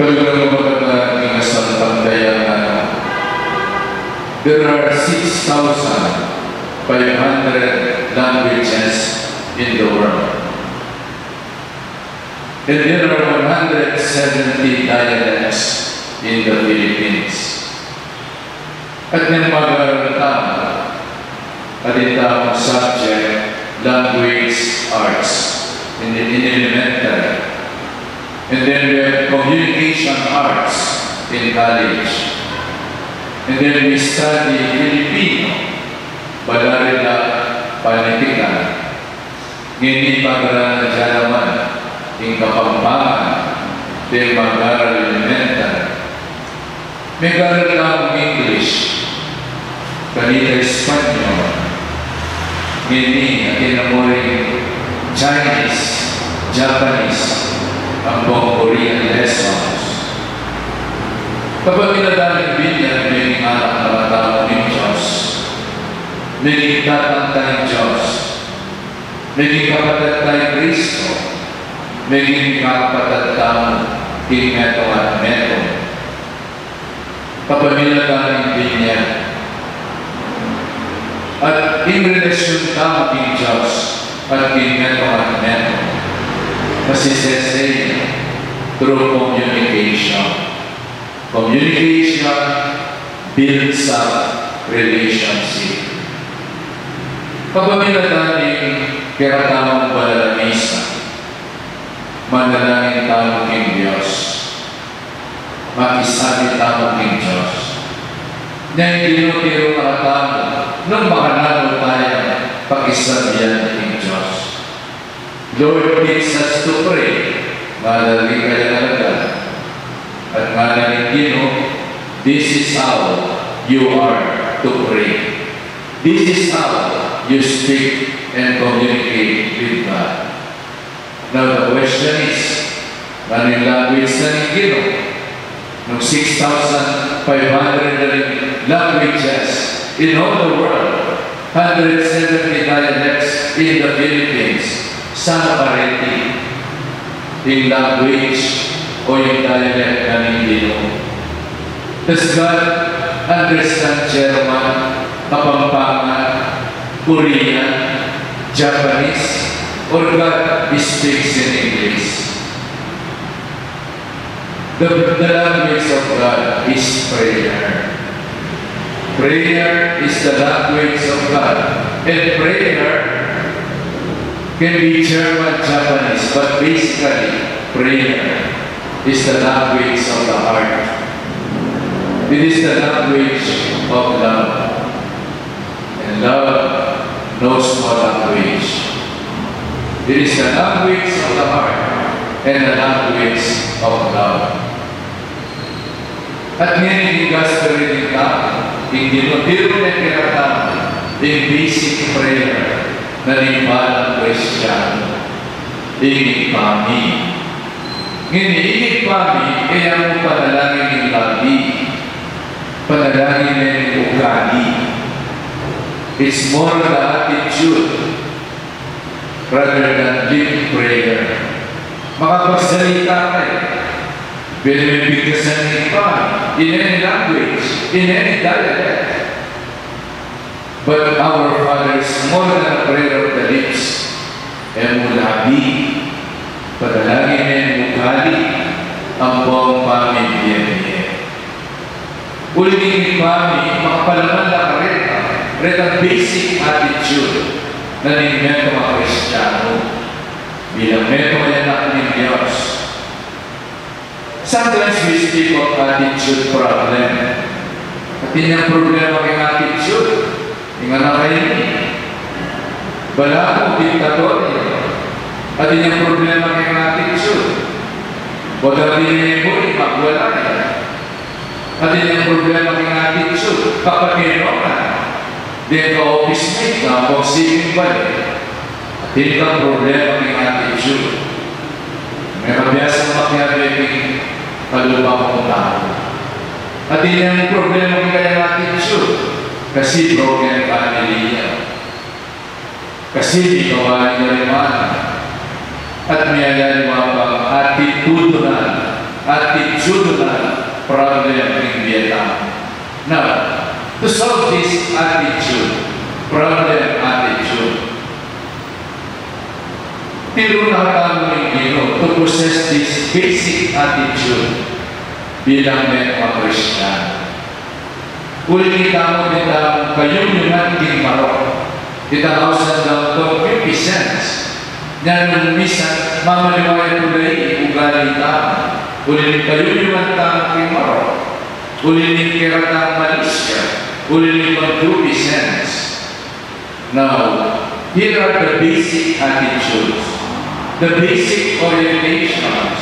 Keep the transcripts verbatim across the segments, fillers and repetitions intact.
Kaluguran ku, kapatad, king asampang dayanan, there are six thousand five hundred languages in the world. And there are one hundred seventy dialects in the Philippines. At niyang mag-aaral tamu, at itang subject, language arts, in the, in elementary. And then we have communication arts in college. And then we study Filipino, Balarila, Panitikan. Ngeni pag-aralan da naman ing Kapampangan, deng mag-aral elementary. Megaral tamung English, kanita Espanyol. Ngeni, atin na mu ring Chinese, Japanese, ampong Korean lessons. Kapamilatan ning binie, meging anak na tamu ning Dios. Meging tatang taya ning Dios. Meging kapatad taya king Kristo, meging kapatad tamu king metung at metung. Kapamilatan ning binie. At ing relasyun tamu king Dios at king metung at metung, masisese ya through communication. Communication builds up relationship. Kapamilatan ning kekatamung banal a misa, manalangin tamu king Dios, makisabi tamu king Dios. Neng tinuturu na katamu nung makananu tayang pakisabian king Dios. Lord, teach us to pray. Ngana ning kayang alagad. At ngana ning Ginu, this is how you are to pray. This is how you speak and communicate with God. Now the question is, nganong language na ning Ginu? Nung six thousand five hundred na ring languages in all the world, hundred seventy dialects in the Philippines, saan kareti ing language o ing dialect na ning Ginu? Does God understand German, Kapampangan, Korean, Japanese, or God speaks in English? The, the language of God is prayer. Prayer is the language of God. And prayer can be German, Japanese, but basically, prayer is the language of the heart. It is the language of love. And love knows no language. It is the language of the heart and the language of love. At ngeni king Gospel reading tamu, ing tinuturu ne kekatamu ing basic prayer na ning balang Kristiyanu, ing Ibpa mi. Ngeni, ing Ibpa mi, e ya mu panalangin ning labi, panalangin ne ning ugali. It's more the attitude rather than lip prayer. Makapagsalita ka e, pwede mung bigkasan ning Ibpa mi in any language, in any dialect. But our Father is more than a prayer of the lips. E mu labi, panalangin ne ning ugali, ampong pamibie-bie. Uli ning Ibpa mi, makapalaman la kareta, retang basic attitude na ning metung a Kristiyanu, bilang metung a anak ning Dios. Sometimes we speak of attitude problem. Atin yang problema king attitude, ing anak a ini, balamu diktador ya. Atin yang problema king attitude. Bota di ne mu, magwala ya. Atin yang problema king attitude, kapag kailangan, deng ka-office mate na, kung siping bale. Atin kang problema king attitude. Mekabiasang makiabe king kalupa mung tau. Atin yang problema king kayang attitude, kasi broken family ya. Kasi mikawali ya ring mana. At miyayaliwa pang attitude na, attitude. Tutunan, problem king bie tamu. Now, to solve this attitude, problem attitude, tinuru na tamu ning Ginu to possess this basic attitude bilang mekong Kristiano. Uli ning tamu king kayumyuman king marok, itang ausan da concupiscence. Nanu, minsan mamaliwa ya pu ing ugali tamu. Uli ning kayumyuman tamu king marok, uli ning keratang malisya, uli ning concupiscence. Now, here are the basic attitudes, the basic orientations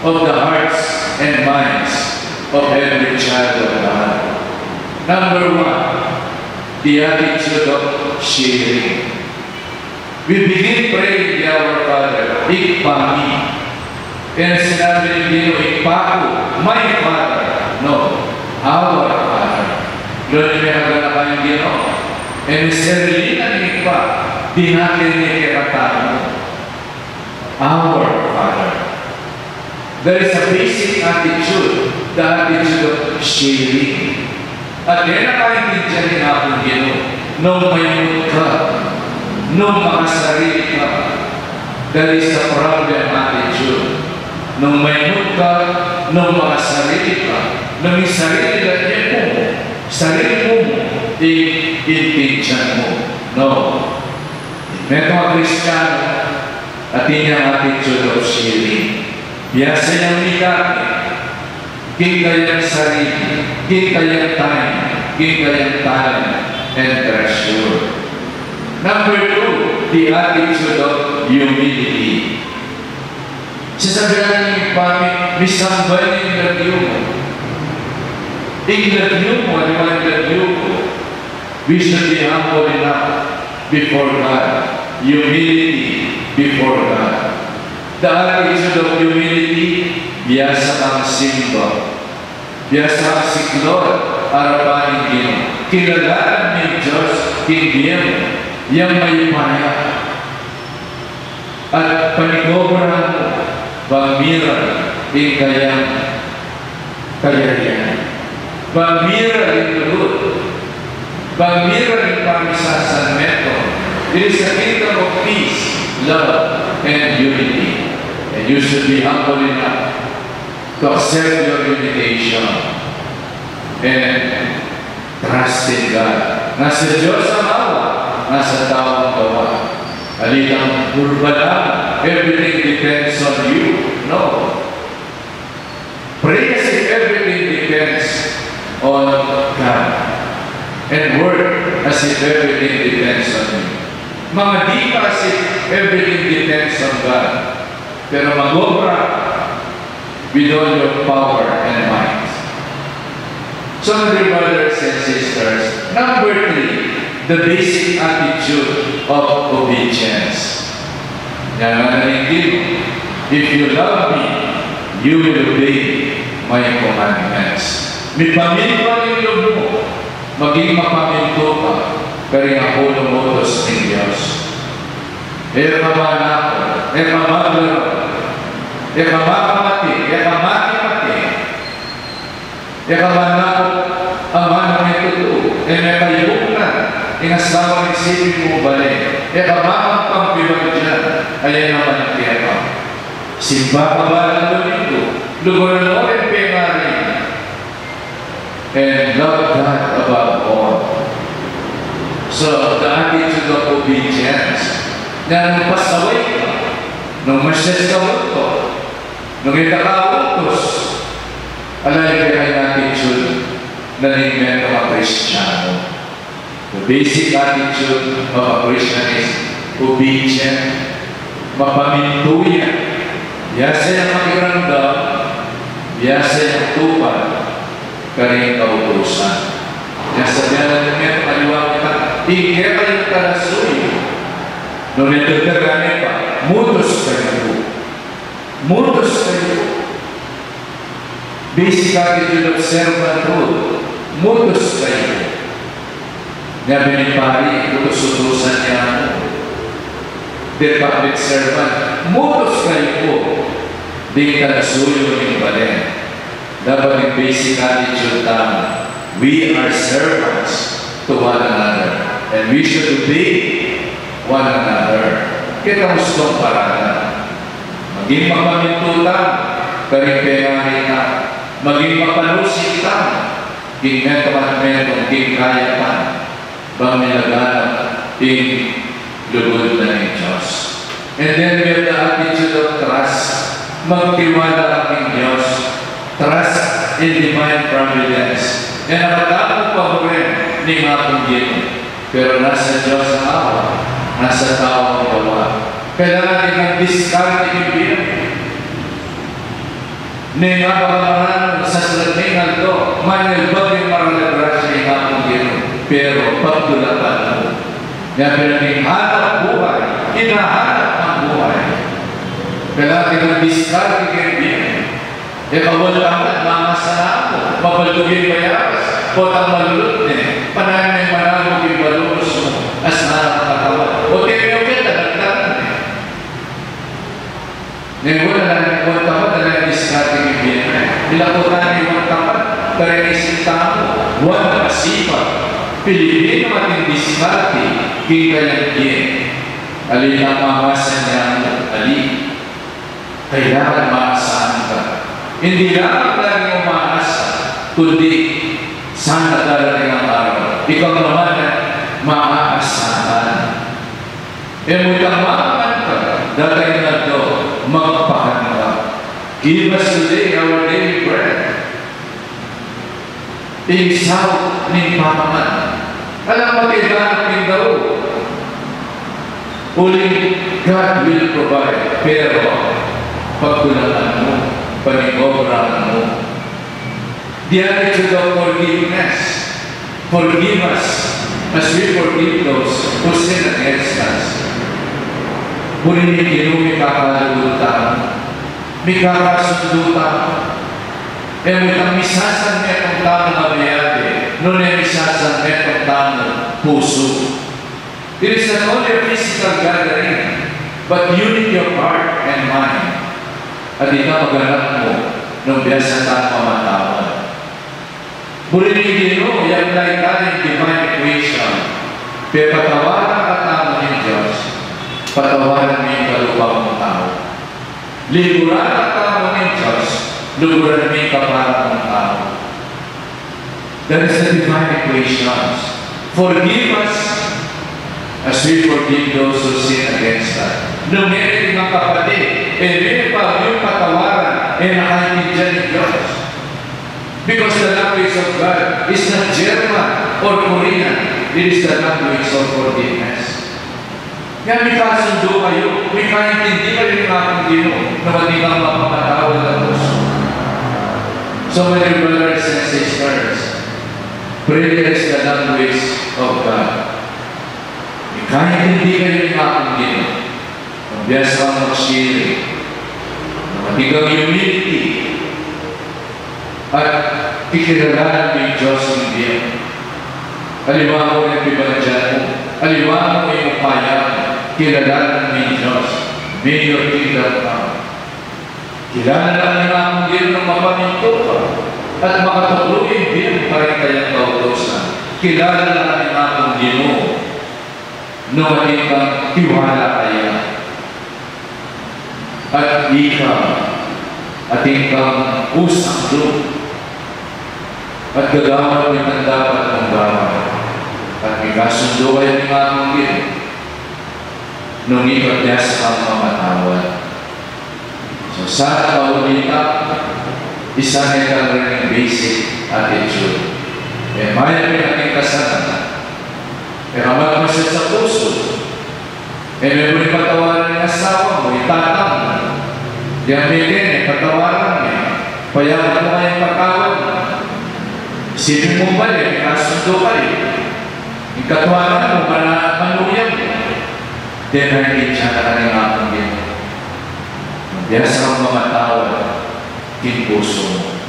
of the hearts and minds of every child of God. Number one, the attitude of sharing. We begin praying the Our Father, Ibpa mi. Kaya sinabi ning Ginu, Ibpa ku, my Father. No, our Father. Lolo, mekaganakan ning Ginu. E sarili nang Ibpa, dinake ne kekatamu. Our Father. There is a basic attitude, the attitude of sharing. At e na kaintindian ning Apung Ginu nung maimut ka, nung makasarili ka. There is a problem attitude. Nung maimut ka, nung makasarili ka, nung ing sarili la mu, sarili mu, ing intindian mu. No. Mekong Kristiano, atin yang attitude of sharing. Biasa yang migati king kayang sarili, king kayang time, king kayang talent, and treasure. Number two, the attitude of humility. Sasabian ning Ibpa mi, misamban ing lagyu mu. Ing lagyu mu, aliwa ing lagyu ku. We should be humble enough before God. Humility before God. The attitude of humility, biasa kang simba. Biasa kang siklaud king arapan ning Ginu. Kilalanan mu ing Dios king bie mu. Yang mayupaya. At panigobran mu bang miral ing kayang kayarian. Bang miral ing lugud. Bang miral ing pamisasanmetung. It is a kingdom of peace, love, and unity. And you should be humble enough to accept your limitation and trust in God. Nasa Diyos ang awa, nasa tao ang gawa. Alitang purba lang, everything depends on you. No. Pray as if everything depends on God. And work as if everything depends on you. Mangadi ka as if everything depends on God. Pero mag-obra with all your power and might. So, my dear brothers and sisters, number three, the basic attitude of obedience. Ngana ning Ginu, "If you love me, you will obey my commandments." Mipamintu ing lub mu, maging mapamintu ka karing ampong utus ning Dios. E ka manakot, e ka maglarang, e ka makamate, e ka mate-mate, e ka manakot, amanung e tutu, e mekayunan ing asawa ning siping mung bale, e ka makampampibandian, ayan naman keka. Simba ka balang Dominggu, luguran mu ring pengari, and love God above all. So, the attitude of obedience. Nung pasaway ka, nung masyas ka multo, nung e ka kautus, ala ing kekayang attitude na ning mekong Kristiano. The basic attitude of a Christian is obedient. Mapamintu ya. Biasa yang makiramdam, biasa yang tupad karing kautusan. Yang sabian na ning mekong aliwa kita, ing kekayung talasuyu, nung e tutukan pa, mutus kayu pu. Mutus kayu pu. Basic attitude of servanthood. Mutus kayu pu. Nya bini pari, utus-utusan ya mu. The public servant. Mutus kayu pu. Ding talasuyu ning balen. Dapat ing basic attitude tamu, we are servants to one another, and we should obey one another. Keta mustong paratan, maging mapamintu tamu karing pengari tamu, maging mapanusig tamu king metung at metung king kayapan, bang milaganap ing lugud na ning Dios. And then we have the attitude of trust. Magtiwala ka king Dios. Trust in divine providence. E na katamu paburen ning Apung Ginu. Pero nasa Dios ang awa, nasa tau ang gawa. Kailangan natin magdiskarte king bie. Neng apakamaranu, sasagad ning aldo, manilbat ing maral a grasya ning Apung Ginu, pero pagdulapan mu. Nya pin ing hanap buhay, hinahanap ang buhay. Kailangan natin magdiskarte king bie. E ka waltamad, mamasan mu, mabaldug ing bayabas, potang malulut ne, panayan neng manalug ing balunus mu, as narang katawan. O temiyu keta, nagtaran ne. Neng waltamad, waltamad, ala ing diskarte king bie na. Ila ku tane waltamad, karing isip tamu, waltamad, masipag Pilipinu atin diskarte king kayang bie. Ali na mamasan ya mu, ali. Kailangan maasahan ka. Hindi lamang laging umaasa, kundi sana darating ang araw, ikaw naman ay maaasahan. E mu itang maangan ka, darating ing aldo, magpahan ka. Give us today our daily bread. Ing saup ning pamangan. Alang matiganak ning daun. Uling God will provide, pero pagkulangan mu, paningobran mu. The attitude of forgiveness. Forgive us as we forgive those who sin against us. Buri ning Ginu, mikakalugud tamu, mikakasundu tamu. E mu itang misasanmetung tamu mabiabe, nune misasanmetung tamu pusu. It is not only a physical gathering, but unity of heart and mind. At ita maganap mu nung biasa tang mamatawad. Buri ning Ginu, i-apply tane ing divine equation. Pepatawaran ka tamu ning Dios, patawaran me ing kalumang tau. Luguran ka tamu ning Dios, luguran me ing kapara mung tau. That is the divine equation. Forgive us as we forgive those who sin against us. Nung e ning kapatid, e ning pagyu patawaran, e na kaintindian ning Dios. Because the language of God is not German or Korean. It is the language of forgiveness. Kaya mikasundu kayu, mikaintindi kayu ning Apung Ginu, nung atin kang mapamatawad a pusu. So, my dear brothers and sisters, prayer is the language of God. Mikaintindi kayu ning Apung Ginu. Magbiasa kang mag-sharing. Maging kang humility. At kikilalanan mu ing Dios king bie mu. Aliwa mu ring pibandian mu. Aliwa mu ing upaya mu. Kilalanan mu ing Dios. May your kingdom come. Kilalanan ka ning Apung Ginu nung mapamintu ka at makatuklu ing bie mu karing kayang kautusan. Kilalanan ka ning Apung Ginu nung atin kang tiwala kaya. At ika, atin kang usang lub. At gagawan mu itang dapat mung gawan. At mikasundu kayu ning Apung Ginu nung ika biasa kang mamatawad. So, sana kaulita, isang itang ring basic attitude. E mayap ing atin kasanan. E ka magmasid sa pusu. E mu buri patawaran ing asawa mu, ing tatang mu. Yang mekene, patawaran me. Payagan mu nga ing patawad mu. Isipin mung bale, mikasundu kayu. Ing katuanan mu, mana-, manuyang mu. Then, ay, di siya na rin nga kung yun. Biasa kang mamatawad king pusu mu.